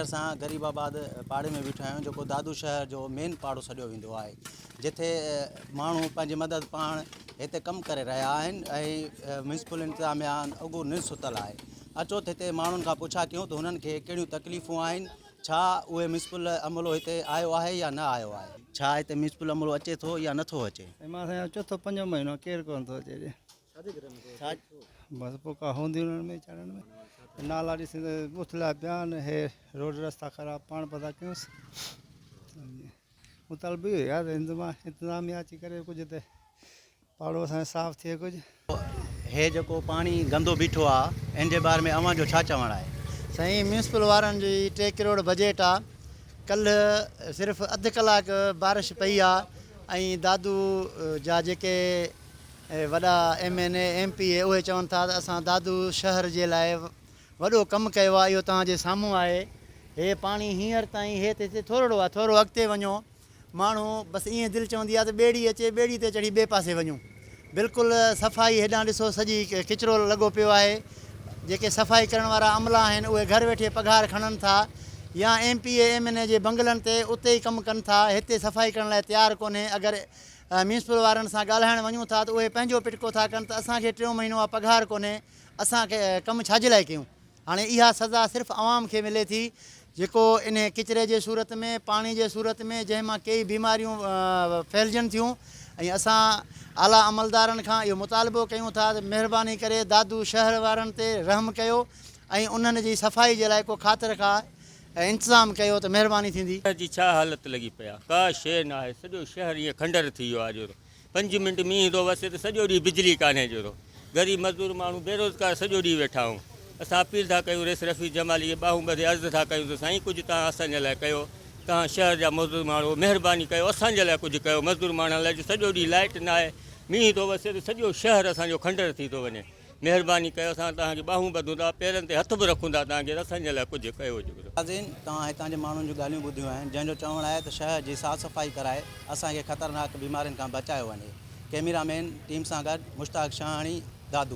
هينئر اسان غريب آباد پاڙي ۾ بيٺا آهيون جيڪو دادو شهر جو مين پاڙو سڏيو ويندو آهي جتي ماڻهو پنهنجي مدد پاڻ هتي ڪم ڪري رهيا آهن ۽ ميونسپل انتظاميا اڳو نن ستل آهي اچو ته هتي ماڻهن کان پڇا ڪيون ته هنن کي ڪهڙيون تڪليفون آهن ڇا اهي ميونسپل عملو هتي آيو آهي يا نه آيو آهي. ڇا هتي ميونسپل عملو اچي ٿو يا نه ٿو اچي. سائين مان سائين چوٿو پنجون مهينو ڪير ڪونه ٿو اچي ڏي. بس پوء ڪا هوندي انهن ۾ چڙهڻ ۾ نالا ڏسين ته اٿليا پيا آهن هي روڊ رستا خراب پاڻ پتا ڪيونس مطالبو اهو آهي ته انتظاميا اچي ڪري ڪجهه ته پاڙو اسان جو صاف ٿئي ڪجهه. هي جيڪو پاڻي گندو بيٺو آ ان جي باري ۾ اوهان جو ڇا چوڻ آهي؟ سائين ميونسپل وارن جي ٽي ڪروڙ بجيٽ آ ڪلهه صرف اڌ ڪلاڪ بارش پئي آ ۽ دادو جا جيڪي وڏا M N A M P A اهي چون ٿا ته اسان دادو شهر جي لاء وڏو ڪم ڪيو آهي اهو توهان جي سامهون آهي هي پاڻي هينئر تائين هي ته هتي ٿورڙو آهي ٿورو اڳتي وڃو ماڻهو بس ائين دل چوندي آهي ته ٻيڙي اچي ٻيڙي تي چڙهي ٻئي پاسي وڃون بلڪل صفائي هيڏانهن ڏسو سڄي ڪچرو لڳو پيو آهي جيڪي صفائي ڪرڻ وارا عملا آهن اهي گهر ويٺي پگهار کڻن ٿا يا M P A M N A جي بنگلن تي اتي ئي ڪم ڪن ٿا هتي صفائي ڪرڻ لاء تيار ڪونهي اگر ميونسپل وارن سان ڳالهائڻ وڃون ٿا ته اهي پنهنجو پٽڪو ٿا ڪن ته اسان کي ٽيون مهينو آ پگهار ڪونهي اسان ڪم ڇا جي لاء ڪيون هاڻي اها سزا صرف عوام کي ملي ٿي جيڪو انهي ڪچري جي صورت ۾ پاڻي جي صورت ۾ جنهن مان ڪيئي بيماريون ڦهلجن ٿيون ۽ اسان اعليٰ عملدارن کان اهو مطالبو ڪيون ٿا ته مهرباني ڪري دادو شهر وارن تي رحم ڪيو ۽ انهن جي صفائي جي لاء ڪو خاطر خواهه انتظام ڪيو ته مهرباني ٿيندي. شهر جي ڇا حالت لڳي پئي آ ڪا شيء نه آهي سڄو شهر ائين کنڊر ٿي ويو آ جو پنج منٽ مينهن ٿو وسي ته سڄو ڏينهن بجلي ڪانهي جو غريب مزدور ماڻهو بيروزگار سڄو ڏينهن ويٺا آهيون اسان اپيل ٿا ڪيون رئيس رفيق جمالي کي ٻانهون ٻڌي عرض ٿا ڪيون ته سائين ڪجهه توهان اسان جي لاء ڪيو توهان شهر جا مزدور ماڻهو مهرباني ڪيو اسان جي لاء ڪجهه ڪيو مزدور ماڻهن لاء جو سڄو ڏينهن لائٽ نه آهي مينهن ٿو وسي ته سڄو شهر اسان جو کنڊر ٿي ٿو وڃي مهرباني ڪيو اسان توهان کي ٻانهون ٻڌون ٿا پيرن تي هٿ به رکون ٿا توهان کي اسان جي لاء ڪجهه ڪيو جو. ناظرين توهان هتان جي ماڻهن جون ڳالهيون ٻڌيون آهن جنهن جو چوڻ آهي ته شهر جي صاف صفائي ڪرائي اسان کي خطرناڪ بيمارين کان بچايو وڃي ڪئميرا مين ٽيم سان گڏ مشتاق شاهاڻي دادو.